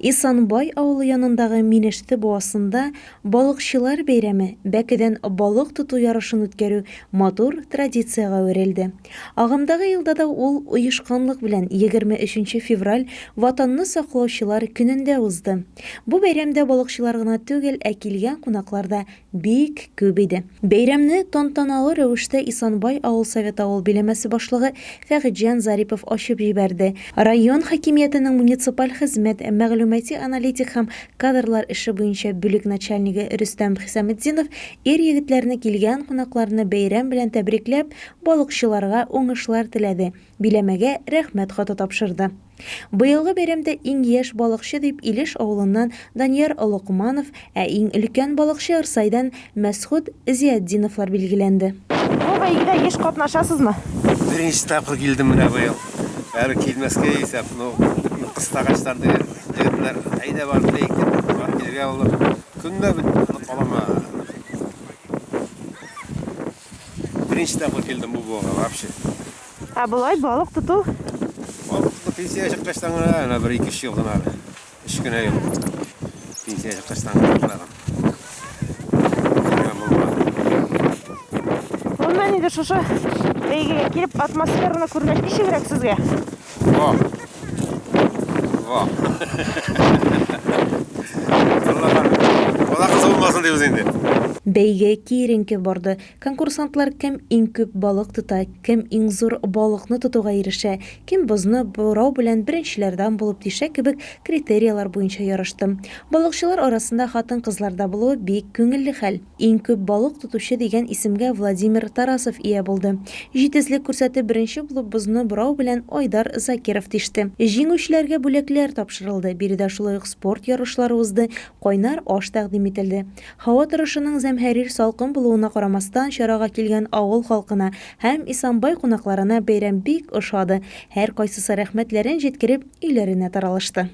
Исанбай авылы янындагы Минеште буасында Балыкчылар бәйрәме, бәкедән балык тоту ярышын үткәрү матур традициягә әверелде. Агымдагы елда да ул оешканлык белән 23 нче февраль Ватанны саклаучылар көнендә узды. Бу бәйрәмдә балыкчылар гына түгел, ә килгән кунаклар да бик күп иде. Бәйрәмне тантаналы рәвештә Исанбай авыл советы авыл биләмәсе башлыгы Фәгыйтьҗан Зарипов ачып җибәрде. Район хакимиятенең муниципаль хезмәт, мәгълүмати-аналитик һәм кадрлар эше буенча бүлек начальнигы Рөстәм Хисаметдинов ир-егетләрне, килгән кунакларны бәйрәм белән тәбрикләп, балыкчыларга уңышлар теләде, биләмәгә Рәхмәт хаты тапшырды. Быелгы бәйрәмдә иң яшь балыкчы дип Илеш авылыннан Данияр Локманов, ә иң өлкән балыкчы Рсайдан Мәсхүт Зиятдиновлар билгеләнде. Бу бәйгедә еш катнашасызмы? Беренче тапкыр килдем менә быел. Әле килмәскә исәп, ну, кыстагачлар дигән егетләр, әйдә барып киләйек дип, барып килергә булдык. Көн дә бит калама. Беренче тапкыр килдем бу буага вообще. Ә болай балык тоту? Балык тоту пенсиягә чыккачтан гына, әнә бер ике-өч ел гына әле. Өч кенә ел. Пенсиягә чыккачтан гына башладым. Йөргән булмады. Гомумән инде шушы бәйгегә килеп атмосфераны күргәч ничегрәк сезгә? Во! Во! Аллаһ Бала кызы булмасын дибез инде. Бәйге киеренке барды. Конкурсантлар кем иң күп балык тота, кем иң зур балыкны тотуга ирешә, кем бозны борау белән беренчеләрдән булып тишә кебек критерияләр буенча ярышты. Балыкчылар арасында хатын-кызлар да булуы бик күңелле хәл. Иң күп балык тотучы дигән исемгә Владимир Тарасов ия булды. Җитезлек күрсәтеп беренче булып бозны борау белән Айдар Закиров тиште. Җиңүчеләргә бүләкләр тапшырылды, биредә шулай ук спорт ярышлары узды, кайнар аш тәкъдим ителде. Һава торышының зәмһәрир салкын булуына карамастан, чарага килгән авыл халкына һәм Исанбай кунакларына бәйрәм бик ошады, һәркайсысы рәхмәтләрен җиткереп, өйләренә таралышты.